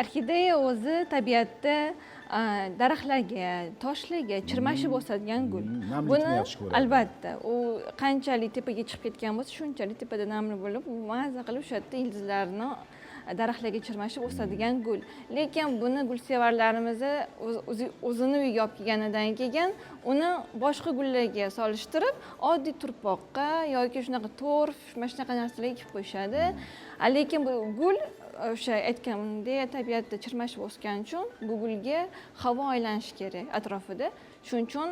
Orxideya o'zi tabiatda daraxtlarga, toshlarga chirmashib o'sadigan gul. Namlikni Buni yaxshi ko'radi. Albatta, u qanchalik tepaga chiqib ketgan bo'lsa, shunchalik tepada namli bo'lib, u maza qilib o'sha yerda ildizlarni daraxtlarga chirmashib o'sadigan gul. Lekin buni gulsevarlarimiz o'zini uyiga olib kelganidan keyin uni boshqa gullarga solishtirib, oddiy turpoqqa yoki shunaqa torf, mana shunaqa narsalarga ekib qo'yishadi. Lekin bu gul, o'sha aytganimdek, tabiatda chirmashib o'sgani uchun bu gulga havo aylanishi kerak atrofida. Shuning uchun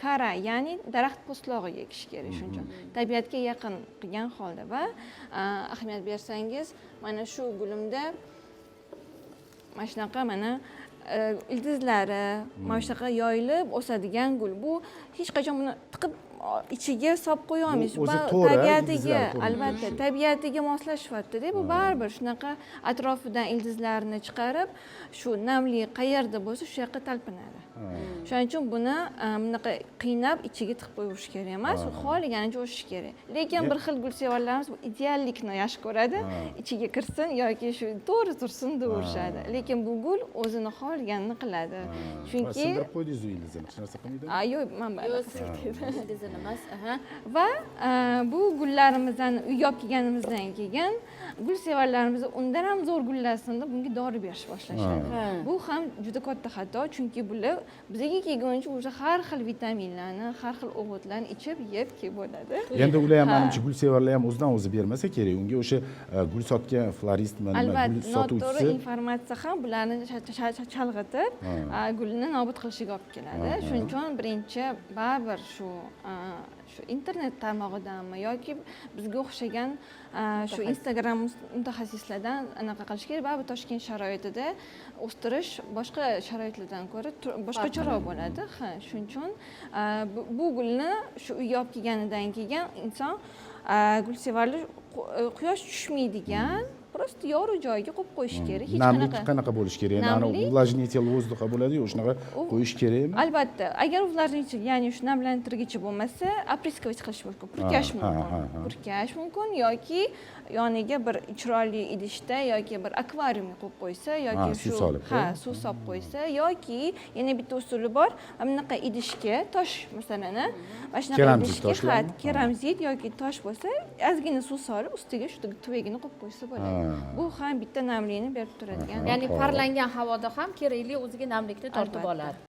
kara, ya'ni daraxt po'stlog'iga ekish kerak. Shuning uchun tabiatga yaqin qilgan holda. Va ahamiyat bersangiz, mana shu gulimda mana shunaqa, mana ildizlari mana shunaqa yoyilib o'sadigan gul. Bu hech qachon buni tiqib ichiga solib qo'ya olmaysiz. Bu o'zi Bu to'ra, tabiatiga ildizlari ko'rinib albatta turishi. Tabiatiga moslashyaptida bu. Baribir shunaqa atrofidan ildizlarni chiqarib, shu namli qayerda bo'lsa, shu yoqqa talpinadi. Shuning uchun buni bunaqa qiynab ichiga tiqib qo'yaverish kerak emas, u xohlaganicha o'sishi kerak. Lekin bir xil gulsevarlarimiz bu ideallikni yaxshi ko'radi, ichiga kirsin yoki shu to'g'ri tursin deyaverishadi. Lekin bu gul o'zini xohlaganini qiladi, chunki Sindirib qo'ydingiz u ildizini, hech narsa qilmaydimi? Yo'q, man Yo'q, ildizini emas, aha. Va bu gullarimizni uyga olib kelganimizdan keyin gulsevarlarimiz undan ham zo'r gullasin deb bunga dori berish boshlashadi. Bu ham juda katta xato, chunki bular bizga kelguncha уже har xil vitaminlarni, har xil o'g'itlarni ichib, yeb kelib bo'ladi. Endi ular ham, manimcha, gulsevarlar ham o'zidan o'zi bermasa kerak unga. O'sha gul sotgan floristmi, nima, gul Albatta, noto'g'ri sotuvchisi. Informatsiya ham bularni chalg'itib, gulni nobud qilishiga olib keladi. Shuning uchun birinchi baribir shu internet tarmog'idanmi yoki bizga o'xshagan shu Instagram mutaxassislardan anaqa qilish kerak. Baribir Toshkent sharoitida o'stirish boshqa sharoitlardan ko'ra boshqacharoq bo'ladi. Ha, shuning uchun bu gulni shu uyga olib kelganidan keyin inson, gulsevarlar quyosh tushmaydigan, просто yorug' joyga qo'yib qo'yish kerak. Hech Namlik qanaqa qanaqa bo'lishi kerak endi anavi увлажнитель воздуха bo'ladiyu, shunaqa qo'yish kerakmi? Albatta, agar увлажнитель, ya'ni shu namlantirgichi bo'lmasa, опрыскивать qilish mumkin, purkash mumkin. ha, ha. Purkash mumkin yoki yoniga bir chiroyli idishda yoki bir akvariumga qo'yib qo'ysa yoki Suv shu solib, ha, suv solib qo'ysa yoki yana bitta usuli bor, mana bunaqa idishga tosh, masalan, mana shunaqa Keramzit idishga, ha, toshlarmi? Keramzit yoki tosh bo'lsa, ozgina suv solib, ustiga shu tuvagini qo'yib qo'ysa bo'ladi. Bu ham bitta namlikni berib turadigan. Ya'ni parlangan havoda ham kerakli o'ziga namlikni tortib Albatta. oladi.